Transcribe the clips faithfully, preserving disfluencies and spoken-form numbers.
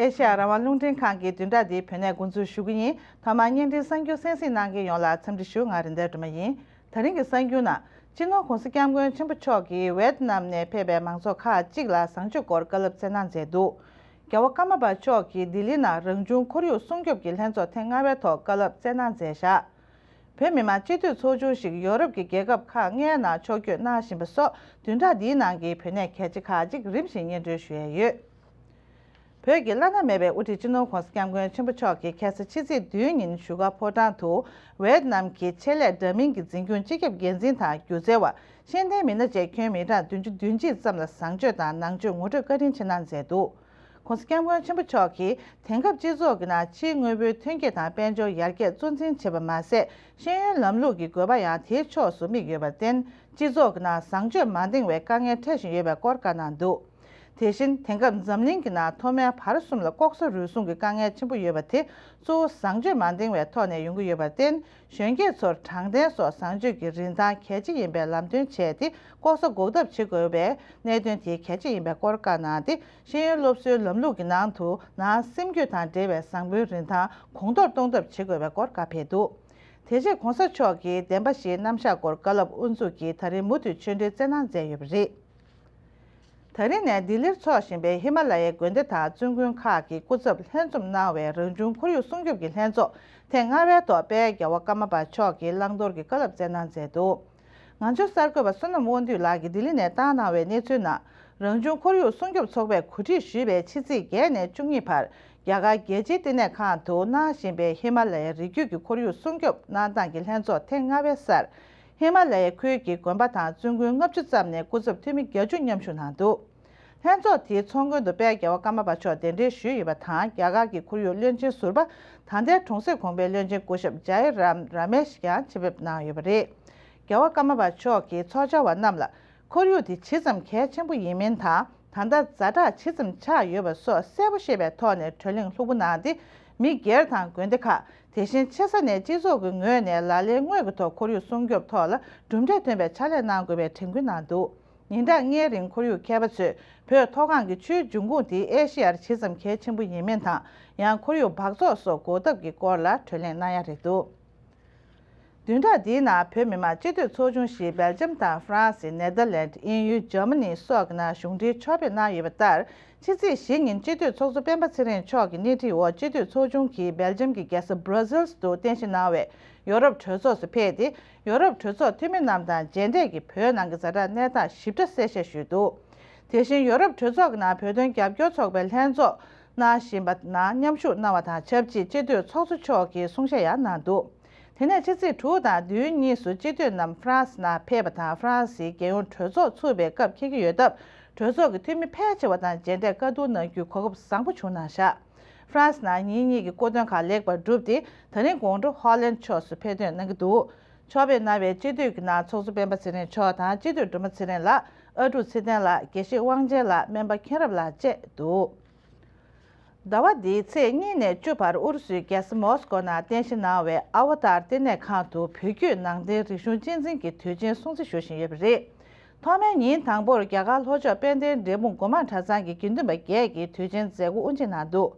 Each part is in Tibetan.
ཨེ་ཤེ་ཡ་རང་དབང་རླུང་འཕྲིན་ཁང་གི་བདུན་ཕྲག་འདིའི་བོད་གནས་འགོ་འཛུགས་ཞུ་གི་ཡིན། ཐོག་མར་བརྙན་འཕྲིན་གསར་འགྱུར་གསན་གཟིགས་གནང་མཁན་ཡོངས་ལ་འཚམས་འདྲི་ཞུ། ང་རེད་མདའ་སྒྲོལ་མ་ཡིན། ད་རིང་གི་གསར་འགྱུར་ནང་། སྤྱི་ནོར་༸གོང་ས་༸སྐྱབས་མགོན་ཆེན་པོ་མཆོག་གིས་ཝེད་ནམ་ནས་ཕེབས་པའི་མང་ཚོགས་ཁག་ཅིག་ལ་བཟང་སྤྱོད་སྐོར་བཀའ་སློབ་སྩལ་གནང་མཛད་འདུག་རྒྱལ་བ་ཀརྨ་པ་མཆོག་གིས་ལྡི་ལི་ནང་རང་བྱུང་ཁོར་ཡུག་སྲུང་སྐྱོབ་ཀྱི་ལྷན་ཚོགས་ཐེངས་ལྔ་པའི་ཐོག་བཀའ་སློབ་སྩལ་གནང་མཛད་བཞག་བོད་མི་མང་སྤྱི་འཐུས་ཚོགས་ཆུང་ཞིག་ཡོ་རོབ་ཀྱི་རྒྱལ་ཁབ་ཁག་ལྔའི་ནང་ཕྱོགས་བསྐྱོད་གནང་བཞིན་པ་སོགས་བདུན་ཕྲག་འདིའི་ནང་གི་བོད་གནས་གལ་ཆེ་ཁག་ཅིག་རིམ་བཞིན་སྙན་སྒྲོན་ཞུ་ཡས་ཡོད། བོད་ཀྱི་བླ་ན་མེད་པའི་དབུ་ཁྲིད་སྤྱི་ནོར་༸གོང་ས་༸སྐྱབས་མགོན་ཆེན་པོ་མཆོག་གིས་ཁ་སང་ཕྱི་ཚེས་བདུན་ཉིན་བཞུགས་སྒར་ཕོ་བྲང་དུ་ཝེད་ནམ་གྱི་ཆེད་ལས་འདྲ་མིན་གྱི་འཛིན་སྐྱོང་སྤྱི་ཁྱབ་འགན་འཛིན་དང་སྒྱུ་རྩལ་བ། ཤེས་ལྡན་མི་སྣ་བཅས་ཁྱོན་མི་གྲངས་བདུན་ཅུ་དོན་གཅིག་ཙམ་ལ་བཟང་སྤྱོད་དང་ནང་ཆོས་ངོ་སྤྲོད་བཀའ་དྲིན་ཆེ་གནང་མཛད་འདུག ༸གོང་ས་༸སྐྱབས་མགོན་ཆེན་པོ་མཆོག་གིས་དེང་སྐབས་སྤྱི་ཚོགས་ཀྱི་ནང་ཕྱིའི་དངོས་པོའི་ཐོན་སྐྱེད་དང་དཔལ་འབྱོར་ཡར་རྒྱས་གཙོ་འཛིན་བྱེད་པ་མ་ཟད། ཤེས་ཡོན་ལམ་ལུགས་ཀྱི་དགོས་པ་ཡང་དེའི་ཕྱོགས་སུ་དམིགས་ཡོད་པར་བརྟེན། སྤྱི་ཚོགས་ཀྱི་ནང་བཟང་སྤྱོད་མ་འདང་བའི་དཀའ་ངལ་འཕྲད་བཞིན་ཡོད་པའི་སྐོར་བཀའ་གནང་འདུག་དེ་བཞིན་དེང་སྐབས་འཛམ་གླིང་གི་ནང་མཐོ་དམན་བར་གསུམ་ལ་ལྐོག་ཟ་རུལ་སུངས་ཀྱི་དཀའ་ངལ་ཆེན་པོ་ཡོད་པ་དེ་གཙོ་བོ་བཟང་སྤྱོད་མ་འདང་བའི་ཐོག་ནས་ཡོང་གི་ཡོད་པར་བརྟེན། གཞོན་སྐྱེས་ཚོར་དྲང་བདེན་སོགས་བཟང་སྤྱོད་ཀྱི་རིན་ཐང་གལ་ཆེ་ཡིན་པའི་ལམ་སྟོན་བྱས་ཏེ་ལྐོག་ཟ་འགོག་ཐབས་བྱེད་དགོས་པའི་གནད་དོན་དེ་གལ་ཆེ་ཡིན་པའི་སྐོར་བཀའ་གནང་སྟེ། ཤེས་ཡོན་སློབ་གསོའི་ལམ་ལུགས་ཀྱི་ནང་དུ་ནང་སེམས་རྒྱུད་དང་འབྲེལ་བའི་བཟང་པོའི་རིན་ཐང་གོང་མཐོར་གཏོང་ཐབས་བྱེད་དགོས་པའི་སྐོར་བཀའ་ཕེབས་འདུག་དེ་རྗེས་༸གོང་ས་མཆོག་གིས་བདེན་པ་བཞིའི་རྣམ་གཞག་སྐོར་བཀའ་སློབ་དབུ་འཛུགས་ཀྱིས་ད་རིང་མུ་མཐུད་ཆོས་འབྲེལ་སྩལ་གནང་མཛད་ཡོད་པ་རེད། ད་རིང་ནས་ལྡི་ལིར་འཚོགས་བཞིན་པའི་ཧི་མ་ལ་ཡའི་དགོན་སྡེ་དང་བཙུན་དགོན་ཁག་གི་སྐུ་ཚབ་ལྷན་འཛོམས་གནང་བའི་རང་བྱུང་ཁོར་ཡུག་སྲུང་སྐྱོབ་ཀྱི་ལྷན་ཚོགས་ཐེངས་ལྔ་པའི་ཐོག་དཔལ་རྒྱལ་བ་ཀརྨ་པ་མཆོག་གིས་བླང་དོར་གྱི་བཀའ་སློབ་སྩལ་གནང་མཛད་འདུག་ང་ཚོའི་གསར་འགོད་པ་བསོད་ནམས་དབང་འདུས་ལགས་ཀྱིས་ལྡི་ལི་ནས་བཏང་གནང་བའི་གནས་ཚུལ་ནང་། རང་བྱུང་ཁོར་ཡུག་སྲུང་སྐྱོབ་ཚོགས་པས་གོ་སྒྲིག་ཞུས་པའི་ཕྱི་ཚེས་བརྒྱད་ནས་བཅུ་གཉིས་བར་རྒྱ་གར་རྒྱལ་སྤྱིའི་བསྟི་གནས་ཁང་དུ་གནང་བཞིན་པའི་ཧི་མ་ལ་ཡའི་རི་རྒྱུད་ཀྱི་ཁོར་ཡུག་སྲུང་སྐྱོབ་གནང་སྟངས་ཀྱི་ལྷན་ཚོགས་ཐེངས་ལྔ་པའི་སར། ཧི་མ་ལ་ཡའི་ཁུལ་གྱི་དགོན་པ་དང་བཙུན་དགོན་ལྔ་བཅུ་ཙམ་ནས་སྐུ་ཚབ་འཐུས་མི་བརྒྱད་ཅུ་མཉམ་ཞུགས་གནང་འདུག་ལྷན་ཚོགས་དེའི་ཚོགས་མགོན་དུ་དཔལ་རྒྱལ་བ་ཀརྨ་པ་མཆོག་གདན་འདྲེན་ཞུས་ཡོད་པ་དང་། རྒྱ་གར་གྱི་ཁོར་ཡུག་བློན་ཆེན་ཟུར་པ་ད་ལྟའི་གྲོང་གསེབ་གོང་འཕེལ་བློན་ཆེན་སྐུ་ཞབས་ཇའི་རམ་ར་མེཤ་ཡང་ཆེད་ཕེབས་གནང་ཡོད་པ་རེད། རྒྱལ་བ་ཀརྨ་པ་མཆོག་གིས་ཚོགས་བཅར་བ་རྣམས་ལ། ཁོར་ཡུག་དེ་ཇི་ཙམ་གལ་ཆེན་པོ་ཡིན་མིན་དང་། ད་ལྟ་ཛ་དྲག་ཇི་ཙམ་ཆགས་ཡོད་པ་སོགས་གསལ་པོ་ཤེས་པའི་ཐོག་ནས་གྲོས་གླེང་ལྷུག་པོ་གནང་སྟེ། མི་སྒེར་དང་དགོན་སྡེ་ཁག་དེ་བཞིན་ཆེ་ས་ནས་སྤྱི་ཚོགས་ཀྱི་ངོས་ནས་ལག་ལེན་དངོས་ཀྱི་ཐོག་ཁོར་ཡུག་སྲུང་སྐྱོབ་ཐོག་ལ་གྲུབ་འབྲས་ཐོན་པའི་ཕྱག་ལས་གནང་དགོས་པའི་དྲན་སྐུལ་གནང་འདུག་ཉིན་གྲངས་ལྔའི་རིང་ཁོར་ཡུག་མཁས་པ་ཚོས་བོད་མཐོ་སྒང་གི་ཆུའི་འབྱུང་ཁུངས་དེ་ཨེ་ཤེ་ཡར་ཇི་ཙམ་གལ་ཆེན་པོ་ཡིན་མིན་དང་། ཡང་ཁོར་ཡུག་འབག་བཙོག་སོགས་འགོག་ཐབས་ཀྱི་སྐོར་ལ་གྲོས་གླེང་གནང་ཡ་རེད་འདུག་བདུན་ཕྲག་འདིའི་ནང་བོད་མི་མང་སྤྱི་འཐུས་ཚོགས་ཆུང་བཞི། སྦེལ་ཇམ་དང་ཧྥ་རན་སི། ནེ་དར་ལེནྜ། དབྱིན་ཡུལ། འཇར་མ་ནི་སོགས་ཀྱི་ནང་གཞུང་འབྲེལ་ཕྱོགས་ཕེབས་གནང་ཡོད་པ་ལྟར། ཕྱི་ཚེས་བཞི་ཉིན་སྤྱི་འཐུས་ཚོགས་གཙོ་སྤེན་པ་ཚེ་རིང་མཆོག་གི་སྣེ་ཁྲིད་འོག་སྤྱི་འཐུས་ཚོགས་ཆུང་གིས་སྦེལ་ཇམ་གྱི་རྒྱལ་ས་སྦྲ་སིལ་དུ་རྟེན་གཞི་གནང་བའི་ཡོ་རོབ་གྲོས་ཚོགས་སུ་ཕེབས་ཏེ། ཡོ་རོབ་གྲོས་ཚོགས་འཐུས་མི་རྣམས་དང་མཇལ་འཕྲད་ཀྱིས་བོད་ནང་གི་ཛ་དྲག་གནས་སྟངས་ཞིབ་ཕྲ་གསལ་བཤད་ཞུས་འདུག་དེ་བཞིན་ཡོ་རོབ་གྲོས་ཚོགས་ཀྱི་ནང་བོད་དོན་རྒྱབ་སྐྱོར་ཚོགས་པའི་ལྷན་ཚོགས་གནང་བཞིན་པ་ནང་མཉམ་ཞུགས་གནང་བ་དང་ཆབས་ཅིག་སྤྱི་འཐུས་ཚོགས་གཙོ་མཆོག་གིས་གསུང་བཤད་ཡང་གནང་འདུག་དེ་ནས་ཕྱི་ཚེས་དྲུག་དང་བདུན་གཉིས་སུ་སྤྱི་འཐུས་རྣམས་ཧྥ་རན་སི་ནང་ཕེབས་པ་དང་། ཧྥ་རན་སིའི་རྒྱལ་ཡོངས་གྲོས་ཚོགས་ཚུགས་པའི་སྐབས་འཁེལ་གྱི་ཡོད་སྟབས། གྲོས་ཚོགས་ཀྱི་འཐུས་མི་ཕལ་ཆེ་བ་དང་མཇལ་འཕྲད་བཀའ་བསྡུར་གནང་རྒྱུའི་གོ་སྐབས་བཟང་པོ་བྱུང་གནང་བཞག་ཧྥ་རན་སི་ནང་ཉིན་གཉིས་ཀྱི་སྐུ་མགྲོན་ཁག་ལེགས་པར་གྲུབ་སྟེ། ད་རིང་དགོང་དྲོ་ཧོ་ལན་ཕྱོགས་སུ་ཕེབས་ཐོན་གནང་གི་འདུག་ཕྱོགས་ཕེབས་གནང་བའི་སྤྱི་འཐུས་ཀྱི་ནང་ཚོགས་གཙོ་སྤེན་པ་ཚེ་རིང་མཆོག་དང་། སྤྱི་འཐུས་སྒྲོལ་མ་ཚེ་རིང་ལགས། ཨ་ཀྲུག་ཚེ་བརྟན་ལགས། དགེ་བཤེས་དབང་ཆེན་ལགས། སྨན་པ་མཁྱེན་རབ་ལགས་བཅས་འདུག་ཟླ་བ་འདིའི་ཚེས་གཉིས་ནས་བཅུ་བར་ཨུ་རུ་སུའི་རྒྱལ་ས་མོ་སི་ཀོ་ནང་རྟེན་གཞི་གནང་བའི་ཨ་ཝ་ཏར་བསྟི་གནས་ཁང་དུ་བོད་བརྒྱུད་ནང་བསྟན་རིག་གཞུང་གཅེས་འཛིན་གྱི་དུས་ཆེན་སྲུང་བརྩི་ཞུ་བཞིན་ཡོད་པ་རེད། ཐོག་མའི་ཉིན་དང་པོར་རྒྱ་གར་ལྷོ་ཕྱོགས་དཔལ་ལྡན་འབྲས་སྤུངས་སྒོ་མང་གྲྭ་ཚང་གི་དགེ་འདུན་པ་བརྒྱད་ཀྱིས་དུས་ཆེན་མཛད་སྒོ་དབུ་འབྱེད་གནང་འདུག་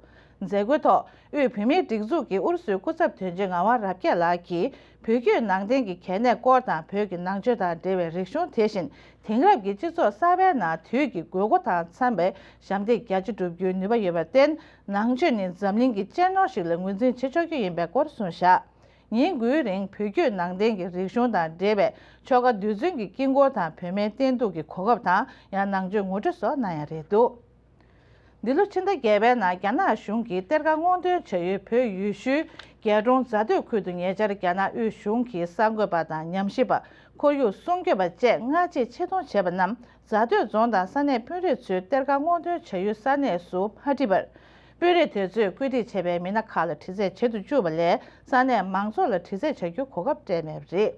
མཛད་སྒོའི་ཐོག་དབུས་བོད་མིའི་སྒྲིག་འཛུགས་ཀྱི་ཨུ་རུ་སུའི་སྐུ་ཚབ་དོན་གཅོད་ངག་དབང་རབ་རྒྱས་ལགས་ཀྱིས་བོད་བརྒྱུད་ནང་བསྟན་གྱི་གལ་གནད་སྐོར་དང་། བོད་ཀྱི་ནང་ཆོས་དང་འབྲེལ་བའི་རིག་གཞུང་། དེ་བཞིན་དེང་རབས་ཀྱི་སྤྱི་ཚོགས་གསར་པའི་ནང་དུས་ཀྱི་དགོས་མཁོ་དང་འཚམ་པའི་ཞབས་འདེགས་རྒྱ་ཆེ་བསྒྲུབ་རྒྱུའི་ནུས་པ་ཡོད་པར་བརྟེན། ནང་ཆོས་ནི་འཛམ་གླིང་གི་གཅེས་ནོར་ཞིག་ལ་ངོས་འཛིན་བྱེད་ཆོག་རྒྱུ་ཡིན་པའི་སྐོར་གསུངས་བཞག་ཉིན་དགུའི་རིང་བོད་བརྒྱུད་ནང་བསྟན་གྱི་རིག་གཞུང་དང་འབྲེལ་བའི་ཆོ་ག་རྡུལ་ཚོན་གྱི་དཀྱིལ་འཁོར་དང་། བོད་སྨན་བསྟེན་གཏུགས་ཀྱི་གོ་སྐབས་དང་། ཡང་ནང་ཆོས་ངོ་སྤྲོད་སོགས་གནང་ཡ་རེད་འདུག་འདི་ལོ་ཕྱི་ཟླ་བརྒྱད་པའི་ནང་རྒྱ་ནག་གཞུང་གིས་གཏེར་ཁ་སྔོག་འདོན་བྱ་ཡུལ་བོད་ཡུལ་ཤུལ་རྒྱལ་གྲོང་རྫ་སྟོད་ཁུལ་དུ་ཉེ་ཆར་རྒྱ་ནག་དབུས་གཞུང་གི་གསར་འགོད་པ་དང་། ཉམས་ཞིབ་པ། ཁོར་ཡུག་སྲུང་སྐྱོབ་པ་བཅས་སྔ་རྗེས་ཆེད་གཏོང་བྱས་པ་རྣམས་རྫ་སྟོད་རྫོང་དང་ས་གནས་དཔོན་རིགས་ཚོས་གཏེར་ཁ་སྔོག་འདོན་བྱ་ཡུལ་ས་གནས་སུ་མ་ཁྲིད་པར། དཔོན་རིགས་དེ་ཚོས་བཀོད་སྒྲིག་བྱས་པའི་མི་སྣ་ཁག་ལ་དྲི་རྩད་བྱེད་དུ་བཅུག་པ་ལས། ས་གནས་མང་ཚོགས་ལ་དྲི་རྩད་བྱ་རྒྱུའི་གོ་སྐབས་སྤྲད་མེད་པ་རེད།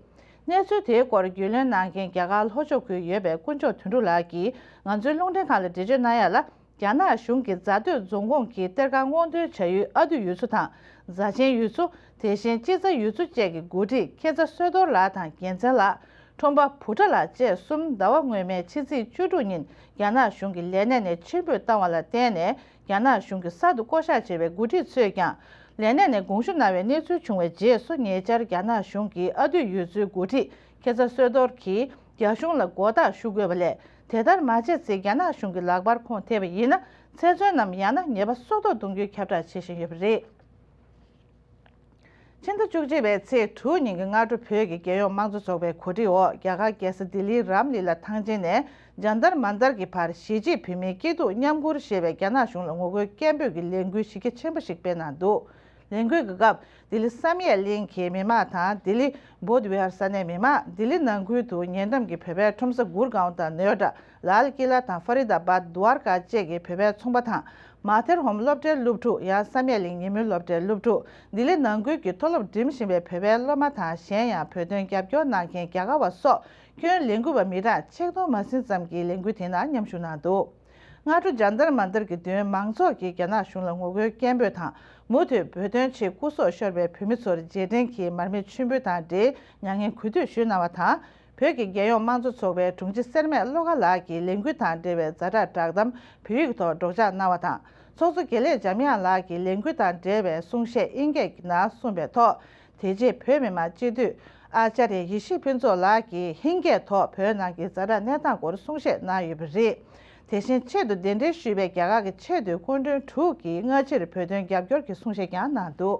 གནས་ཚུལ་དེའི་སྐོར་རྒྱུས་ལོན་གནང་མཁན་རྒྱ་གར་ལྷོ་ཕྱོགས་ཁུལ་ཡོད་པའི་དཀོན་མཆོག་དོན་གྲུབ་ལགས་ཀྱིས་ང་ཚོའི་རླུང་འཕྲིན་ཁང་ལ་འགྲེལ་བརྗོད་གནང་ཡ་ལ། རྒྱ་ནག་གཞུང་གིས་རྫ་སྟོད་རྫོང་ཁོངས་ཀྱི་གཏེར་ཁ་སྔོག་འདོན་བྱ་ཡུལ་ཨ་འདུས་ཡུལ་ཚོ་དང་། རྫ་ཆེན་ཡུལ་ཚོ། དེ་བཞིན་དཔྱིད་རྩ་ཡུལ་ཚོ་བཅས་ཀྱི་འགོ་ཁྲིད་ཁྱེད་ཚ་བསོད་རྡོར་ལགས་དང་རྒྱལ་མཚན་ལགས། ཁྲོམ་པ་བུ་ཕྲ་ལགས་བཅས་གསུམ་ཟླ་བ་སྔོན་མའི་ཕྱི་ཚེས་བཅུ་དྲུག་ཉིན་རྒྱ་ནག་གཞུང་གི་ལས་གནས་ནས་ཕྱིར་འབུད་བཏང་བ་ལ་བརྟེན་ནས། རྒྱ་ནག་གཞུང་གིས་གསར་དུ་བསྐོ་གཞག་བྱས་པའི་འགོ་ཁྲིད་ཚོས་ཀྱང་ལས་གནས་ནས་དགོངས་ཞུ་གནང་བའི་གནས་ཚུལ་བྱུང་བའི་རྗེས་སུ། ཉེ་ཆར་རྒྱ་ནག་གཞུང་གིས་ཨ་འཐུས་ཡོད་ཚུལ་འགོ་ཁྲིད་ཁེ་ཚ་བསོད་རྡོར་གྱིས་རྒྱ་གཞུང་ལ་མགོ་བཏགས་ཞུ་དགོས་པ་ལས། དེ་ལྟར་མ་བྱས་ཚེ་རྒྱ་ནག་གཞུང་གི་ལག་པར་ཁོང་ཐེབས་པ་ཡིན་ན། ཚེ་བཙོན་ནམ་ཡང་ན་ཉེས་པ་སྲོག་ཐོག་གཏོང་རྒྱུའི་ཁྱབ་བསྒྲགས་བྱེད་བཞིན་ཡོད་པ་རེད། ཕྱི་ཟླ་བཅུ་གཅིག་པའི་ཚེས་དྲུག་ཉིན་གྱི་སྔ་དྲོ། བོད་ཀྱི་རྒྱལ་ཡོངས་དམངས་གཙོ་ཚོགས་པའི་གོ་སྒྲིག་འོག་རྒྱ་གར་རྒྱལ་ས་ལྡི་ལིའི་རམ་ལི་ལ་ཐང་ཆེན་ནས་ཇན་ཏར་མན་ཏར་གྱི་བར་གཞིས་བྱེས་བོད་མིའི་སྐྱིད་སྡུག་མཉམ་ཁུར་ཞེས་པའི་རྒྱ་ནག་གཞུང་ལ་ངོ་རྒོལ་སྐད་འབོད་ཀྱི་ལས་འགུལ་གཞི་རྒྱ་ཆེན་པོ་ཞིག་སྤེལ་གནང་འདུག་ལས་འགུལ་གྱི་སྐབས་ལྡི་ལི་བསམ་ཡས་གླིང་གི་མི་མང་དང་། ལྡི་ལི་བོད་བི་ཧར་ས་གནས་མི་མང་། ལྡི་ལི་ནང་ཁུལ་དུ་ཉེ་འགྲམ་གྱི་བོད་པའི་ཁྲོམ་ས་གུར་གའོན་དང་ནོའེ་ཌ། ལཱལ་ཀི་ལ་དང་ཧྥ་རི་ད་བཱད། དུ་ཨར་ཀ་བཅས་ཀྱི་བོད་པའི་ཚོང་པ་དང་། མ་ཐེར་ཧོམ་སློབ་གྲྭའི་སློབ་ཕྲུག་ཡང་བསམ་ཡས་གླིང་ཉིན་མོའི་སློབ་གྲྭའི་སློབ་ཕྲུག་ལྡི་ལི་ནང་ཁུལ་གྱི་མཐོ་སློབ་འགྲིམ་བཞིན་པའི་བོད་པའི་སློབ་མ་དང་། གཞན་ཡང་བོད་དོན་རྒྱབ་སྐྱོར་གནང་མཁན་རྒྱ་གར་བ་སོགས་ཁྱོན་ལས་འགུལ་བ་མི་གྲངས་ཆིག་སྟོང་མ་ཟིན་ཙམ་གྱིས་ལས་འགུལ་དེ་ནང་མཉམ་ཞུགས་གནང་འདུག་སྔ་དྲོ་ཇན་ཏར་མན་ཏར་གྱི་མདུན་མང་ཚོགས་ཀྱིས་རྒྱ་ནག་གཞུང་ལ་ངོ་རྒོལ་སྐད་འབོད་དང་། མུ་མཐུད་བོད་དོན་ཆེད་སྐུ་སྲོག་ཤོར་བའི་བོད་མི་ཚོར་རྗེས་དྲན་གྱི་མར་མེ་མཆོད་འབུལ་དང་འབྲེལ་མྱ་ངན་གུས་འདུད་ཞུས་གནང་བ་དང་། བོད་ཀྱི་རྒྱལ་ཡོངས་དམངས་གཙོ་ཚོགས་པའི་དྲུང་ཆེ་སེར་སྨད་བློ་དགའ་ལགས་ཀྱིས་ལས་འགུལ་དང་འབྲེལ་བའི་ཛ་དྲག་བསྒྲགས་གཏམ་བོད་ཡིག་ཐོག་སྒྲོག་སྦྱང་གནང་བ་དང་། ཚོགས་གཙོ་དགེ་ལེགས་འཇམ་དབྱངས་ལགས་ཀྱིས་ལས་འགུལ་དང་འབྲེལ་བའི་གསུང་བཤད་དབྱིན་སྐད་ནང་གསུངས་པའི་ཐོག་དེ་རྗེས་བོད་མི་མང་སྤྱི་འཐུས་ཨཱ་ཙཱརྱ་ཡེ་ཤེས་ཕུན་ཚོགས་ལགས་ཀྱིས་ཧིན་སྐད་ཐོག་བོད་ནང་གི་ཛ་དྲག་གནས་སྟངས་སྐོར་གསུང་བཤད་གནང་ཡོད་པ་རེད། དེ་བཞིན་ཆེད་དུ་གདན་འདྲེན་ཞུས་པའི་རྒྱ་གར་གྱི་ཆེས་མཐོའི་སྐུ་མགྲོན་དྲུག་གིས་སྔ་ཕྱིར་བོད་དོན་རྒྱབ་སྐྱོར་གྱི་གསུང་བཤད་ཀྱང་གནང་འདུག་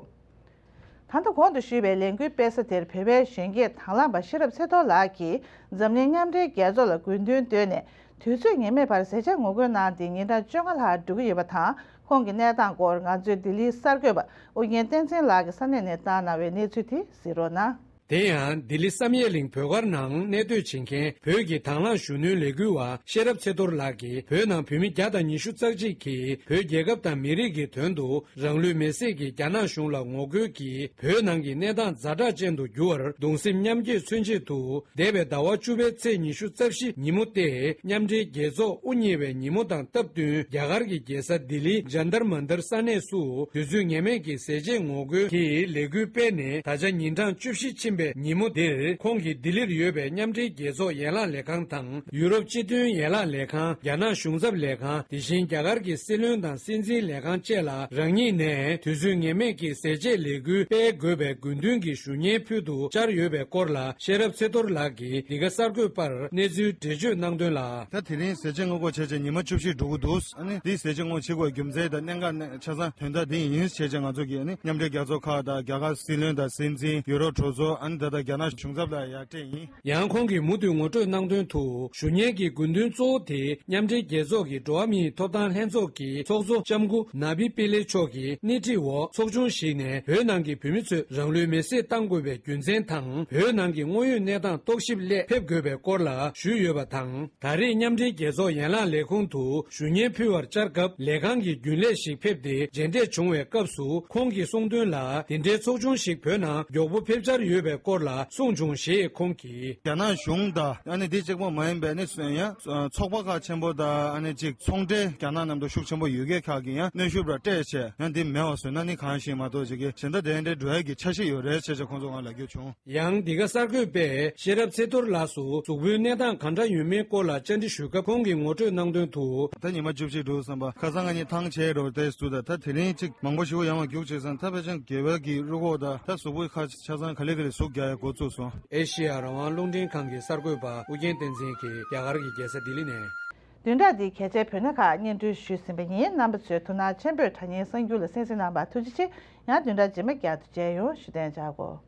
ད་ལྟ་གོང་དུ་ཞུས་པའི་ལས་འགུལ་སྤེལ་ས་དེར་བོད་པའི་གཞོན་སྐྱེས་དང་བླངས་པ་ཤེས་རབ་ཚེ་རྡོར་ལགས་ཀྱིས་འཛམ་གླིང་མཉམ་འབྲེལ་རྒྱལ་ཚོགས་ལ་དགོས་འདུན་བཏོན་ནས། དུས་ཚོད་ངེས་མེད་བར་ཟས་བཅད་ངོ་རྒོལ་གནང་སྟེ་ཉིན་གྲངས་བཅོ་ལྔ་ལྷག་འགྲོ་གི་ཡོད་པ་དང་། ཁོང་གི་གནས་སྟངས་སྐོར་ང་ཚོའི་ལྡི་ལིའི་གསར་འགོད་པ་ཨུ་རྒྱན་བསྟན་འཛིན་ལགས་ཀྱིས་ས་གནས་ནས་བཏང་གནང་བའི་གནས་ཚུལ་དེ་གཟིགས་རོགས་གནང་། དེ་ཡང་ལྡི་ལི་བསམ་ཡས་གླིང་བོད་སྒར་ནང་གནས་སྡོད་བྱེད་མཁན་བོད་ཀྱི་དང་བླངས་གཞོན་ནུའི་ལས་འགུལ་བ་ཤེས་རབ་ཚེ་རྡོར་ལགས་ཀྱིས། བོད་ནང་བོད་མི་བརྒྱ་དང་ཉི་ཤུ་རྩ་གཅིག་གིས་བོད་རྒྱལ་ཁབ་དང་མི་རིགས་ཀྱི་དོན་དུ་རང་ལུས་མེར་སྲེག་གིས་རྒྱ་ནག་གཞུང་ལ་ངོ་རྒོལ་གྱིས། བོད་ནང་གི་གནས་སྟངས་ཛ་དྲག་ཅན་དུ་འགྱུར་བར་གདུང་སེམས་མཉམ་སྐྱེད་མཚོན་ཆེད་དུ། འདས་པའི་ཟླ་བ་བཅུ་པའི་ཚེས་ཉི་ཤུ་རྩ་བཞི་ཉིན་མོ་སྟེ། མཉམ་འབྲེལ་རྒྱལ་ཚོགས་དབུ་བརྙེས་པའི་ཉིན་མོ་དང་སྟབས་བསྟུན། རྒྱ་གར་གྱི་རྒྱལ་ས་ལྡི་ལི་ཇན་ཏར་མན་ཏར་ས་གནས་སུ་དུས་ཚོད་ངེས་མེད་ཀྱི་ཟས་བཅད་ངོ་རྒོལ་གྱི་ལས་འགུལ་སྤེལ་ནས། ད་ཆ་ཉིན་གྲངས་བཅུ་བཞི་ཕྱིན་པའི་ཉིན་མོ་འདིར། ཁོང་གིས་ལྡི་ལིར་ཡོད་པའི་མཉམ་འབྲེལ་རྒྱལ་ཚོགས་ཡན་ལག་ལས་ཁང་དང་། ཡུ་རོབ་སྤྱི་མཐུན་ཡན་ལག་ལས་ཁང་། རྒྱ་ནག་གཞུང་ཚབ་ལས་ཁང་། དེ་བཞིན་རྒྱ་གར་གྱི་སྲིད་བློན་དང་སྲིད་འཛིན་ལས་ཁང་བཅས་ལ། རང་ཉིད་ནས་དུས་ཚོད་ངེས་མེད་ཀྱི་ཟས་བཅད་ལས་འགུལ་སྤེལ་དགོས་པའི་དགོས་འདུན་གྱི་ཞུ་སྙན་ཕུལ་དུ་བཅར་ཡོད་པའི་སྐོར་ལ། ཤེས་རབ་ཚེ་རྡོར་ལགས་ཀྱིས་འདི་ག་གསར་འགོད་པར་གནས་ཚུལ་འགྲེལ་བརྗོད་གནང་དོན་ལ། ད་དེ་རིང་ཟས་བཅད་ངོ་རྒོལ་བྱས་བྱས་ཉི་མ་བཅུ་བཞི་འགྲོ་གི་འདུག་ཨ་ནི་འདི་ཟས་བཅད་ངོ་རྒོལ་བྱེད་དགོས་རྒྱུ་མཚན་དང་གནད་འགག་ཆ་ཚང་དོན་དག་འདི་ཡིན་བྱས་བྱས། ང་ཚོ་གིས་ཨ་ནི་མཉམ་འབྲེལ་རྒྱལ་ཚོགས་ཁག་དང་། རྒྱ་གར་སྲིད་བློན་དང་སྲིད་འཛིན། ཡུ་རོབ་གྲོས་ཚོགས། ཨ་ནི་ད་ལྟ་རྒྱ་ནག་གཞུང་ཚབ་ལ་ཡར་སྤྲད་ཡིན། ཡང་ཁོང་གིས་མུ་མཐུད་ངོ་སྤྲོད་གནང་དོན་དུ། ཞུ་སྙན་གྱི་དགོས་འདུན་གཙོ་བོ་དེ། མཉམ་འབྲེལ་རྒྱལ་ཚོགས་ཀྱི་འགྲོ་བ་མིའི་ཐོབ་ཐང་ལྷན་ཚོགས་ཀྱི་ཚོགས་གཙོ་ལྕམ་སྐུ་ན་བི་པི་ལེ་མཆོག་གི་སྣེ་ཁྲིད་འོག་ཚོགས་ཆུང་ཞིག་ནས། བོད་ནང་གི་བོད་མི་ཚོས་རང་ལུས་མེར་སྲེག་གཏང་དགོས་པའི་རྒྱུ་མཚན་དང་། བོད་ནང་གི་དངོས་ཡོད་གནས་སྟངས་རྟོག་ཞིབ་སླད་ཕེབས་དགོས་པའི་སྐོར་ལ་ཞུས་ཡོད་པ་དང་། ད་རེས་མཉམ་འབྲེལ་རྒྱལ་ཚོགས་ཡན་ལག་ལས་ཁུངས་དུ་ཞུ་སྙན་ཕུལ་བར་བཅར་སྐབས། ལས་ཁང་གི་རྒྱུན་ལས་ཤིག་ཕེབས་ཏེ་མཇལ་འཕྲད་བྱུང་བའི་སྐབས་སུ། ཁོང་གིས་གསུངས་དོན་ལ། དེ་འདྲའི་ཚོགས་ཆུང་ཞིག་བོད་ནང་མགྱོགས་པོ་ཕེབས་འཆར་ཡོད་པའི་སྐོར་ལ་གསུངས་བྱུང་ཞེས་ཁོང་གིས། རྒྱ་ནག་གཞུང་དང་ཨ་ནི་འདི་གཅིག་པོ་མ་ཡིན་པའི་ནི་ཡང་ཚོགས་པ་ཁག་ཆེན་པོ་དང་། ཨ་ནི་གཅིག་ཚོང་འབྲེལ་རྒྱ་ནག་མཉམ་དུ་ཤུགས་ཆེན་པོ་ཡོད་མཁན་ཁག་གིས་ཡང་གནོན་ཤུགས་ར་སྤྲད་བྱས། ཡང་འདི་མེད་པ་བཟོས་ན་ནི་གང་ཞིག་མ་གཏོགས་ཅིག་གི་གཞན་དག་དེ་འདྲའི་འགྲོ་ཡ་གི་འཆར་གཞི་ཡོད་རེད་ཅེས་ཁོང་ཚོ་ང་ལ་བརྗོད་བྱུང་། ཡང་འདི་ག་གསར་འགོད་པས་ཤེས་རབ་ཚེ་རྡོར་ལགས་སུ་གཟུགས་པོའི་གནས་སྟངས་གང་འདྲ་ཡོད་མེད་སྐོར་ལ་བཅར་འདྲི་ཞུས་སྐབས། ཁོང་གིས་ངོ་སྤྲོད་གནང་དོན་དུ། ད་ཉི་མ་བཅུ་གཅིག་འགྲོ་བསམ་པ། ཁ་སང་ང་གཉིས་ཐང་ཆད་འགྲོ་དེ་སུ་ད། ད་དེ་རིང་ཅིག་མང་པོ་ཞིག་ཡང་བ་རྒྱུགས་བྱས་ཙང་། ད་ཕལ་ཆེར་རྒྱལ་བ་གི་རུ་ཁོག་ད་ད་གཟུགས་པོའི་ཁ་ཆ་ཚང་ག་ལེ་ག་ལེ་ཟུག་རྒྱག་ཡ་འགོ་བཙུགས་སོང་། ཨེ་ཤེ་ཡ་རང་དབང་རླུང་འཕྲིན་ཁང་གི་གསར་འགོད་པ་ཨུ་རྒྱན་བསྟན་འཛིན་གྱིས་རྒྱ་གར་གྱི་རྒྱལ་ས་ལྡི་ལི་ནས། བདུན་ཕྲག་འདིའི་གལ་ཆེའི་བོད་གནས་ཁག་སྙན་སྒྲོན་ཞུས་ཟིན་པ་ཡིན། རྣམ་པ་ཚོས་ཐུགས་སྣང་ཆེན་པོས་དྲ་བརྙན་གསར་འགྱུར་ལ་གསན་གཟིགས་གནང་བར་ཐུགས་རྗེ་ཆེ། ཡང་བདུན་ཕྲག་རྗེས་མ་བསྐྱར་དུ་མཇལ་ཡོང་། བཞུགས་གདན་འཇགས་དགོས།